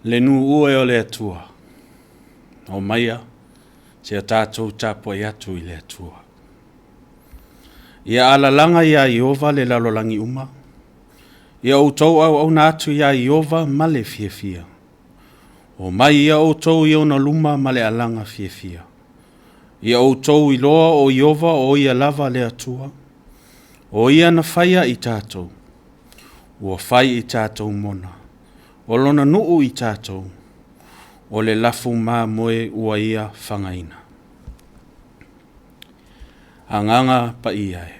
Le nuu e o le Atua, o maia se tatou tapuai atu i le Atua. Ia alalaga ia Iova le lalolagi uma, ia outou auauna atu iā Iova ma le fiafia. O mai ia outou i ona luma ma le alaga fiafia. Ia outou iloa o Iova o ia lava le Atua, o ia na faia i tatou, ua fai i tatou mona, o lona nuu i tatou, o le lafu mamoe ua ia fagaina. Agaga Paia e,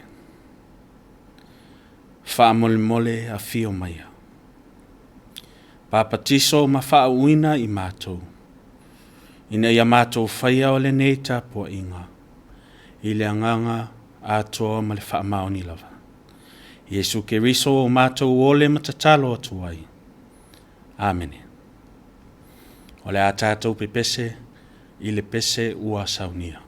faamolemole afio maia, papatiso ma faauuina i matou, ina ia matou faia o lenei tapuaiga, i le agaga atoa ma le faamaoni lava. Iesu Keriso o matou ole ma tatalo atu ai. Amene. O le a tatou pepese i le pese ua saunia.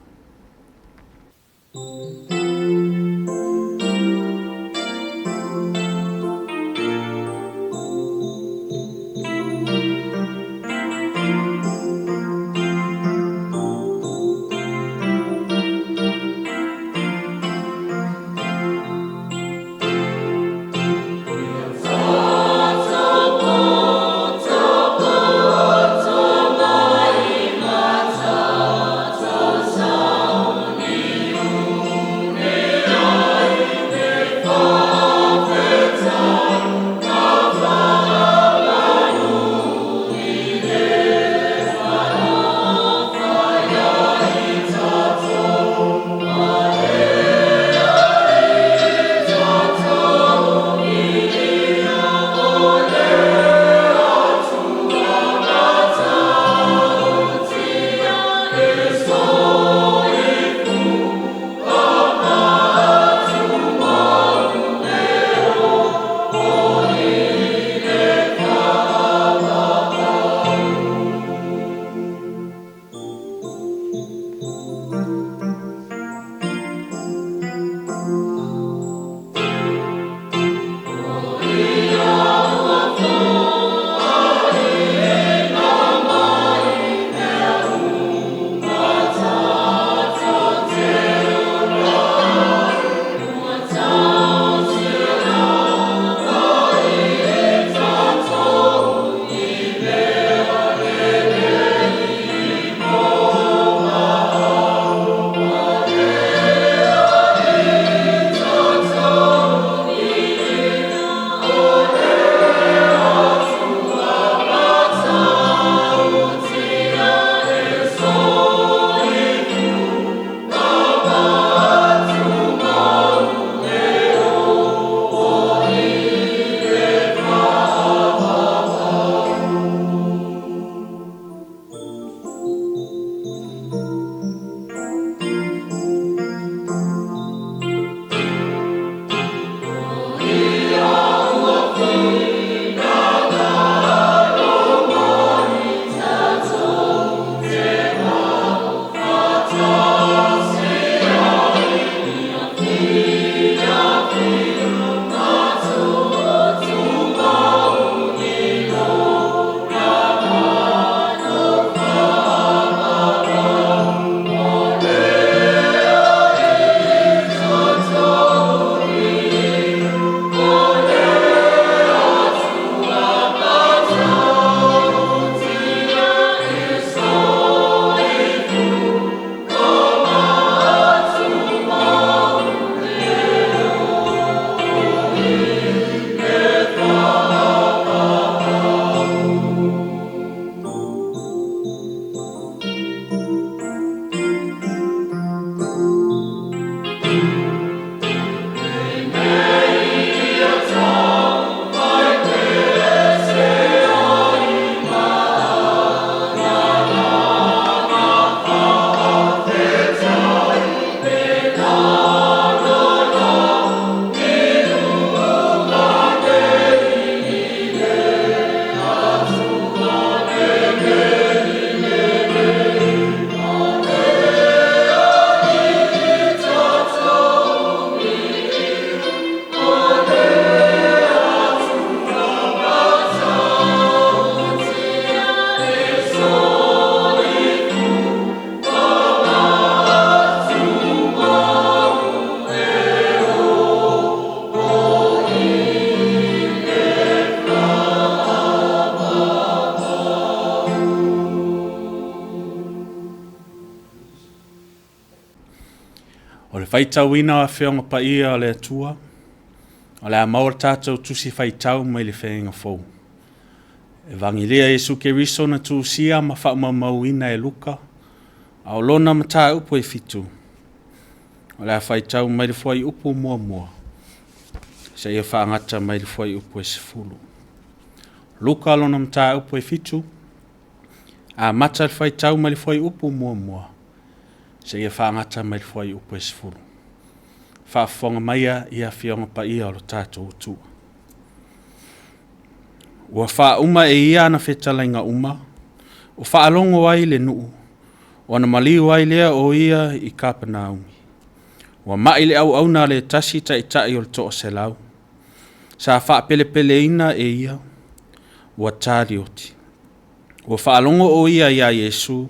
faitauina o Afioga Paia o le Atua, o le a maua le tatou tusi faitau mai le Feagaiga Fou. Evagelia Iesu Keriso na tusia ma faamaumauina e Luka, a o lona mataupu e 7, o le a faitau mai le fuaiupu 1 seia faagata mai le fuaiupu e 10. Luka lona mataupu e 7, amata le faitau mai le fuaiupu 1 seia faagata mai le fuaiupu e 10. Faafofoga maia i Afioga Paia o lo tatou Atua. Ua faauma e ia ana fetalaiga uma, o faalogo ai le nuu, ona maliu ai lea o ia i Kapunaumi. Ua mai le auauna a le tasi taitai o le toaselau, sa faapelepeleina e ia, ua talioti. Ua faalogo o ia iā Iesu,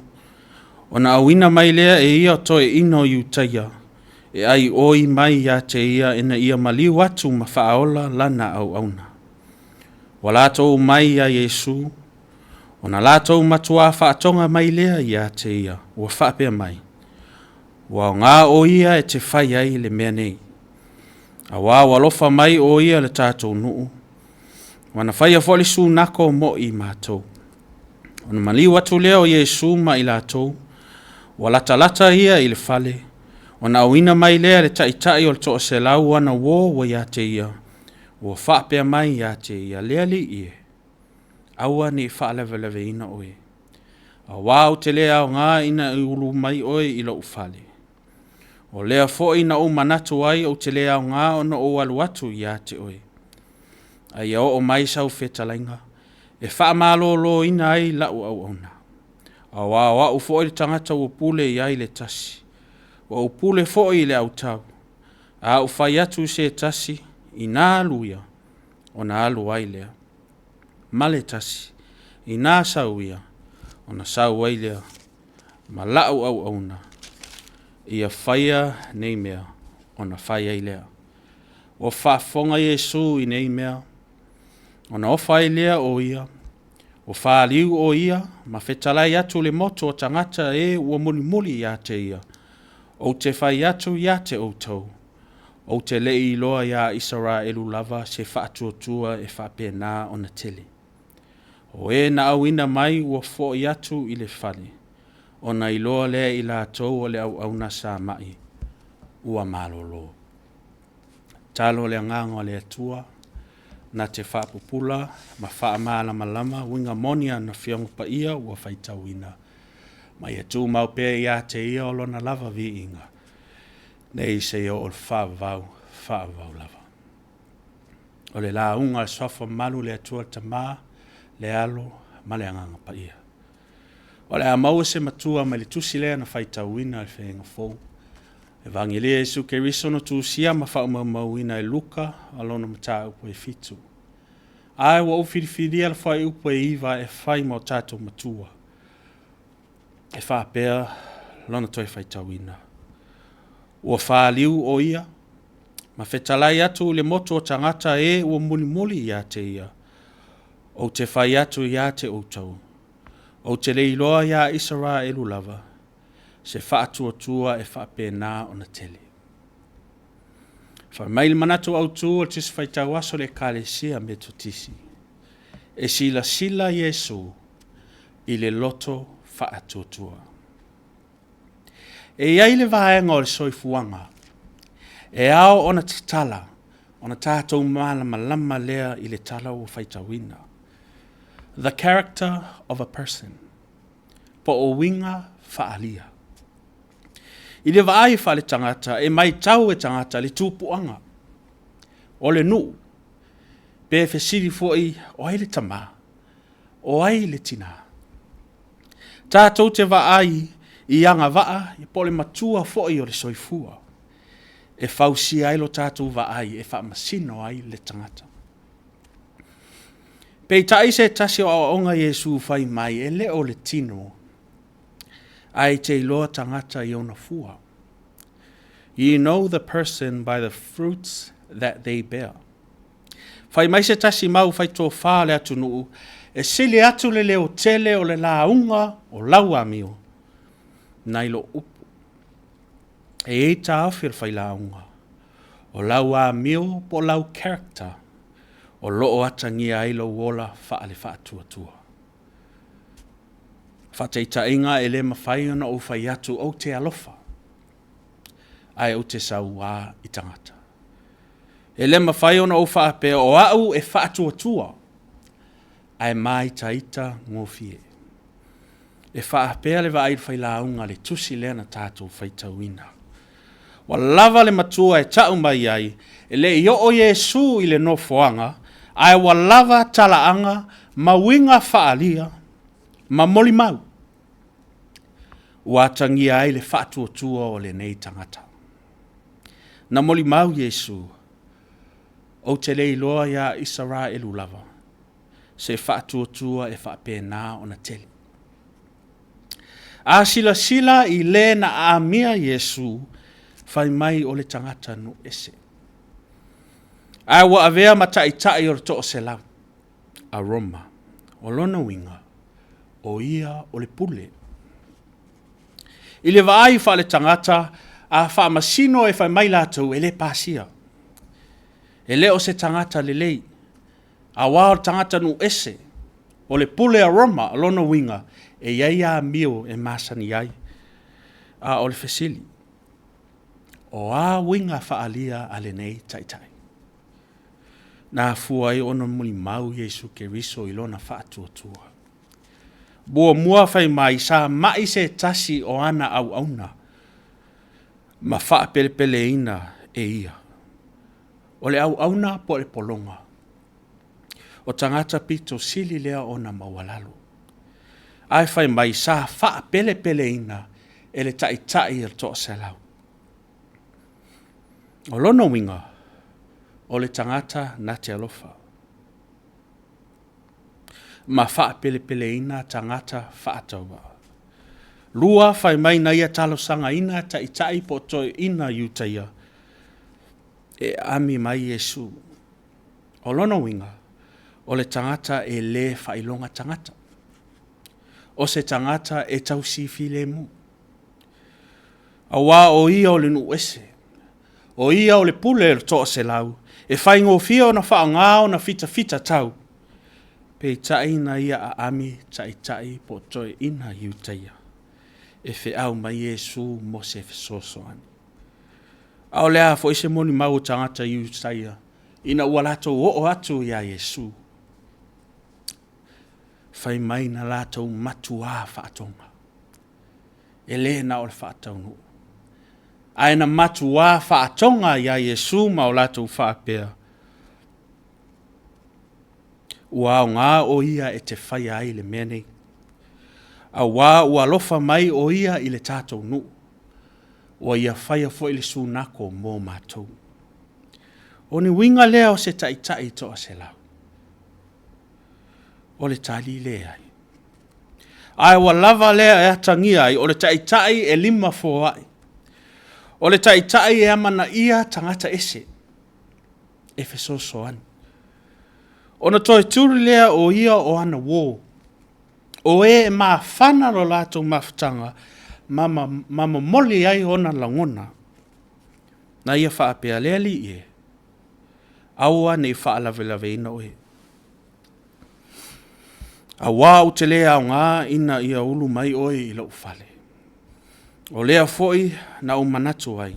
ona auina mai lea e ia o toeaiina o Iutaia e aioi mai ia te ia ina ia maliu atu ma faaola lana auauna. Ua latou omai ia Iesu, ona latou matuā faatoga mai lea ia te ia, ua faapea mai, ua aoga o ia e te fai ai le mea nei, auā ua alofa mai o ia i le tatou nuu, ua na faia foi le sunako mo i matou. Ona maliu atu lea o Iesu ma i latou, ua latalata ia i le fale, ona auina mai lea e le taitai o le toaselau ana uō ua ia te ia, ua faapea mai ia te ia, “Le Alii e, aua ne i faalavelaveina oe, auā ou te le aoga ina e ulu mai oe i lou fale. O lea foi na ou manatu ai ou te le aoga ona ou alu atu ia te oe. A ia oo mai sau fetalaiga e faamaloloina ai lau auauna. Auā o au foi le tagata ua pule i ai le tasi, ua ou pule foi i le autau. A ou fai atu i se tasi, inā alu ia, ona alu ai lea. Ma le tasi, inā sau ia, ona sau ai lea. Ma lau auauna, ia faia nei mea, ona fai ai lea.” Ua faafofoga Iesu i nei mea, ona ofa ai lea o ia, ua faliu o ia ma fetalai atu i le motu o tagata e ua mulimuli ia te ia, “Ou te fai atu ia te outou, ou te le i iloa ia Isaraelu lava se faatuatua e faapena ona tele.” O e na auina mai ua foi atu i le fale, ona iloa lea e i latou o le auauna sa ma'i ua malolo. Tatalo le Agaga o le Atua na te faapupula ma faamalamalama uiga moni a na Afioga Paia ua faitauina, ma ia tumau pea ia te Ia o Lona lava viiga, nei seia oo i le faavavau, faavavau lava. O le lauga a le Suafa Mamalu, le Atua le Tama, le Alo ma le Agaga Paia. O le a maua se matua mai le tusi lea na faitauina i le Feagaiga Fou. Evagelia Iesu Keriso na tusia ma faamaumauina e Luka a lona mataupu e 7. Ae ua ou filifilia le fuaiupu e 9 e fai ma o tatou matua. E faapea lona toe faitauina. Ua faliu o ia ma fetalai atu i le motu o tagata e ua mulimuli ia te ia, “Ou te fai atu ia te outou, ou te le iloa ia Isaraelu lava se faatuatua e faapena ona tele.” Fai mai le manatu autu o le Tusi Faitau Aso a le Ekalesia Metotisi, e silasila Iesu i le loto faatuatua. E i ai le vaega o le soifuaga e ao ona tatala ona tatou malamalama lea i le tala ua faitauina. The character of a person, po o uiga faaalia. I le vaai faaletagata, e matau e tagata le tupuaga o le nuu, pe fesili foi, o ai le tama? O ai le tina? Tatou te vaai i agavaa po o le matua foi o le soifua e fausia ai lo tatou vaai e faamasino ai le tagata. Peitai se tasi o aoaoga a Iesu fai mai, e le o le tino, ae te iloa tagata i ona fua. You know the person by the fruits that they bear. Fai mai se tasi mau faitofa o le atunuu, e sili atu le leotele o le lauga o lau amio nai lo upu. E i ai taofi o le failauga, o lau amio po o lau character o lo o atagia ai lou ola faale-faatuatua. Faataitaiga e le mafai ona ou fai atu ou te alofa, ae ou te saua i tagata. E le mafai ona ou faapea o au e faatuatua, ae māitaita gofie. E faapea le vaai failauga i le tusi lea na tatou faitauina. Ua lava le matua e tau mai ai, e le i oo Iesu i le nofoaga, ae ua lava talaaga ma uiga faaalia ma molimau ua atagia ai le faatuatua o lenei tagata. Na molimau Iesu, ou te le iloa ia Isaraelu lava se faatuatua e faapena ona tele. A silasila i le na amia Iesu, fai mai o le tagata nuu ese, ae ua avea ma taitai o le toaselau a Roma. O lona uiga, o ia o le pule. I le vaai faaletagata, a faamasino e fai mai latou, e le pasia. E le o se tagata lelei, aua o le tagata nuu ese, o le pule a Roma. O lona uiga, e i ai amio e masani ai. A o le fesili, o a uiga faaalia a lenei taitai? Na afua ai ona molimau Iesu Keriso i lona faatuatua. Muamua fai mai sa mai se tasi o ana auauna ma faapelepeleina e ia. O le auauna po o le pologa, o tagata pito sili lea ona maualalo. Ae fai mai sa faapelepeleina e le taitai o le toaselau. O lona uiga, o le tagata na te alofa ma faapelepeleina tagata faatauvaa. Lua, fai mai na ia talosagaina taitai po o toeaiina Iutaia e aami mai Iesu. O lona uiga, o le tagata e le faailoga tagata. O se tagata e tausi filemu. Aua o ia o le nuu ese, o ia o le pule o le toaselau, e faigofie ona faaaoga ona fitafitatau, peitai na ia aami taitai po o toeaiina Iutaia e feau mai Iesu mo se fesoasoani. A o le a foi se molimau a tagata Iutaia ina ua latou oo atu ia Iesu? Fai mai na latou matuā faatoga, e le na o le faataunuu, ae na matuā faatoga iā Iesu ma o latou faapea, ua aoga o ia e te faia ai le mea nei, aua ua alofa mai o ia i le tatou nuu, ua ia faia foi le sunako mo matou. O le uiga lea o se taitai toaselau? O le tali, leai. Ae ua lava lea e atagia ai, o le taitai e lima foai. O le taitai e amanaia tagata ese, e fesoasoani. Ona toe tuli lea o ia o ana uō, o e e mafana lo latou mafutaga ma momoli ai ona lagona. Na ia faapea, “Le Alii e, aua ne i faalavelaveina oe, aua ou te le aoga ina ia ulu mai oe i lou fale. O lea foi na ou manatu ai,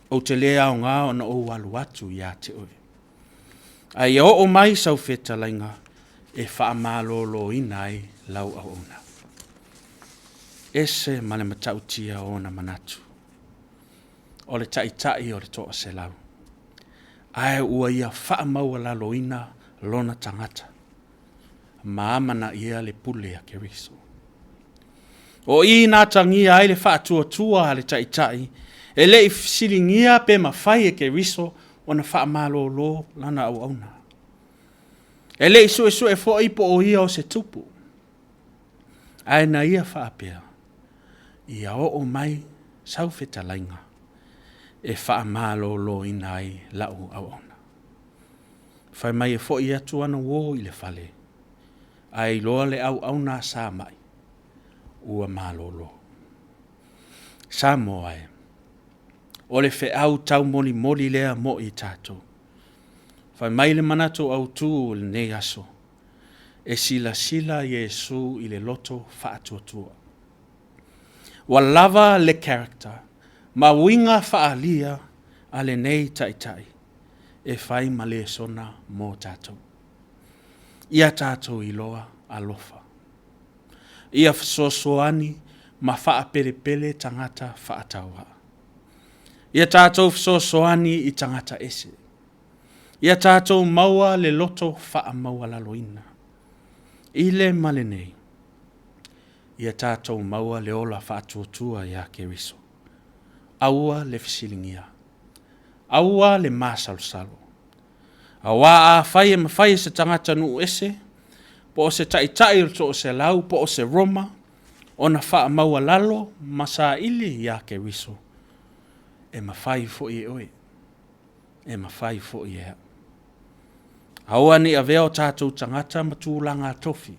ou te le aoga ona ou alu atu ia te oe. Ae ia oo mai sau fetalaiga e faamaloloina ai lau auauna.” E ese ma le matautia o ona manatu. O le taitai o le toaselau, ae ua ia faamaualaloina lona tagata ma amanaia le pule a Keriso. O i na atagia ai le faatuatua a le taitai, e le i fesiligia pe mafai e Keriso ona faamalolo lana auauna. E le i suesue foi po o ia o se tupu, ae na ia faapea, ia oo mai sau fetalaiga e faamaloloina ai lau auauna. Fai mai e foi atu ana uō i le fale, ae iloa le auauna sa mai ua malolo. Samoa e. O le feau taumolimoli lea mo i tatou. Fai mai le manatu autu o lenei aso, e silasila Iesu i le loto faatuatua. Ua lava le character ma uiga faaalia a lenei taitai e fai ma lesona mo tatou. Ia tatou iloa alofa. Ia fesoasoani ma faapelepele tagata faatauvaa. Ia tatou fesoasoani i tagata ese. Ia tatou maua le loto faamaualaloina. I le ma lenei, ia tatou maua le ola faatuatua ia Keriso. Aua le fesiligia, aua le masalosalo. Aua afai e mafai e se tagata nuu ese, po o se taitai o le toaselau po o se Roma ona faamaualalo ma saili ia Keriso, e mafai foi e oe, e mafai foi e au. Aua ne i avea o tatou tagata ma tulaga tofi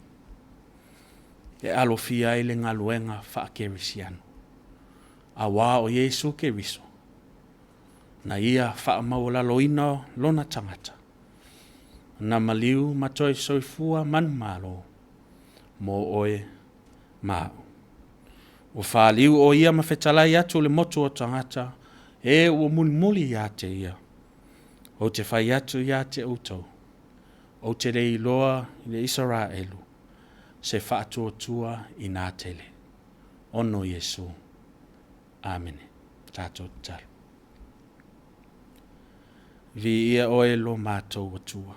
e alofia ai le galuega faakerisiano, aua o Iesu Keriso, na ia faamaualaloina lona tagata, na maliu ma toe soifua manumalo mo oe ma au. Ua faliu o ia ma fetalai atu i le motu o tagata, e ua mulimuli ia te ia, ou te fai atu ia te outou, ou te le iloa i le Isaraelu se faatuatua ina tele. Ono Iesu. Amene. Tatou tatalo. Viia oe lo matou Atua,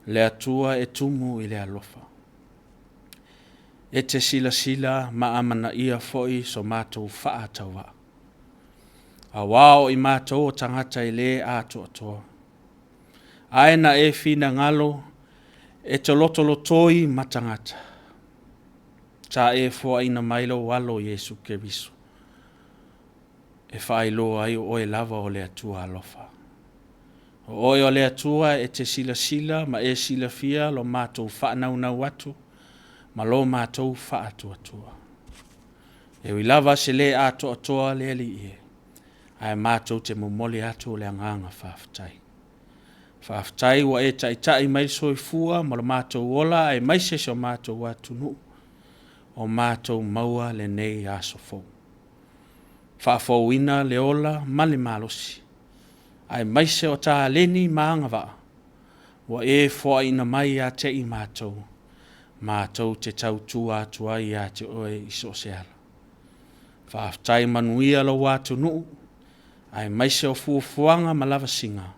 le Atua e tumu i le alofa. E te silasila ma amanaia foi so matou faatauvaa. Aua o i matou o tagata e le atoatoa. Ae na e finagalo e te lotolotoi ma tagata. Sa e foaina mai lou alo o Iesu Keriso e faailoa ai o oe lava o le Atua alofa. O oe o le Atua e te silasila ma e silafia lo matou faanaunau atu ma lo matou faatuatua. E ui lava se le atoatoa le Alii e, ae matou te momoli atu le agaga faafetai. Faafetai ua e taitai mai le soifua ma lo matou ola aemaise si o matou atunuu, o matou maua lenei aso fou. Faafouina le ola ma le malosi, aemaise o taleni ma agavaa ua e foaina mai ia te i matou, matou te tautua atu ai ia te oe i so o se ala. Faafetai manuia lou atunuu, aemaise o fuafuaga ma lavasiga,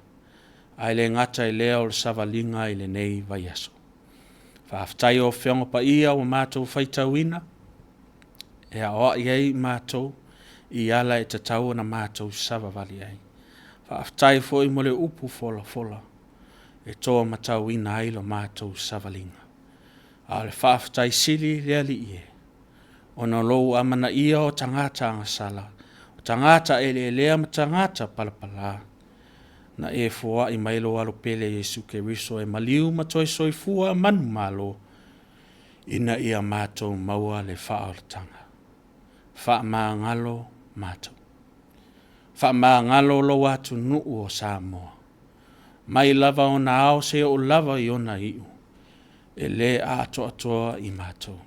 ae le gata i lea o le savaliga i lenei vaiaso. Faafetai o Afioga Paia ua matou faitauina, e aoai ai matou i ala e tatau ona matou savavali ai. Faafetai foi mo le upu folafola e toamatauina ai la matou savaliga. A o le faafetai sili le Alii e, ona o lou amanaia o tagata agasala, o tagata eleelea ma tagata palapala, na e foai mai lou Alo pele Iesu Keriso e maliu ma toe soifua manumalo, ina ia matou maua le faaolataga. Faamagalo matou. Faamagalo lou atunuu o Samoa, mai lava ona ao seia oo lava i ona iu, e le atoatoa i matou.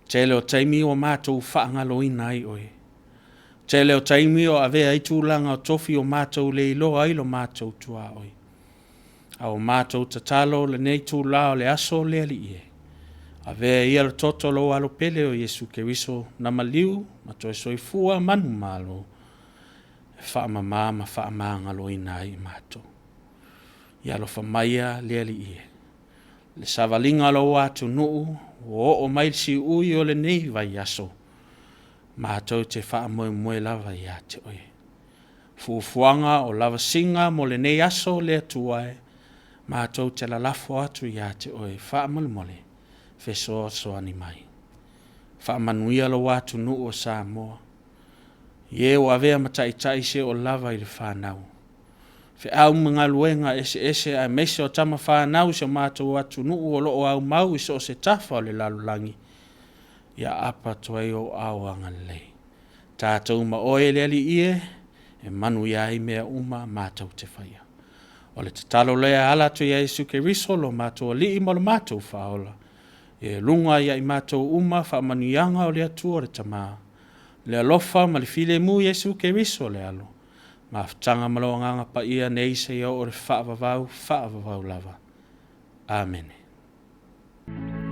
Tele o taimi ua matou faagaloina ai oe, tele o taimi o avea ai tulaga o tofi ua matou le iloa ai lo matou tuaoi. A ua matou tatalo lenei itula o le aso le Alii e, avea ia le toto o lou Alo pele o Iesu Keriso na maliu ma toe soifua manumalo, e faamama ma faamagaloina ai i matou. Ia alofa maia le Alii e, le savaliga a lou atunuu ua oo mai le siui o lenei vaiaso, matou te faamoemoe lava ia te oe. Fuafuaga o lavasiga mo lenei aso le Atua e, matou te lalafo atu ia te oe, faamolemole, fesoasoani mai. Faamanuia lou atunuu o Samoa, i e ua avea ma taitai seia oo lava i le fanau. Feau ma galuega eseese aemaise o tama fanau i si o matou atunuu o lo o aumau i so o se tafa o le lalolagi, ia aapa atu ai ou aao agalelei. Tatou ma oe le Alii e, e manuia ai mea uma matou te faia. O le tatalo lea e ala atu ia Iesu Keriso lo matou Alii ma lo matou Faaola, ia luga ia i matou uma faamanuiaga o le Atua le Tama, le alofa ma le filemu i Iesu Keriso le Alo, mafutaga ma lou Agaga Paia nei seia oo i le faavavau, faavavau lava. Amene.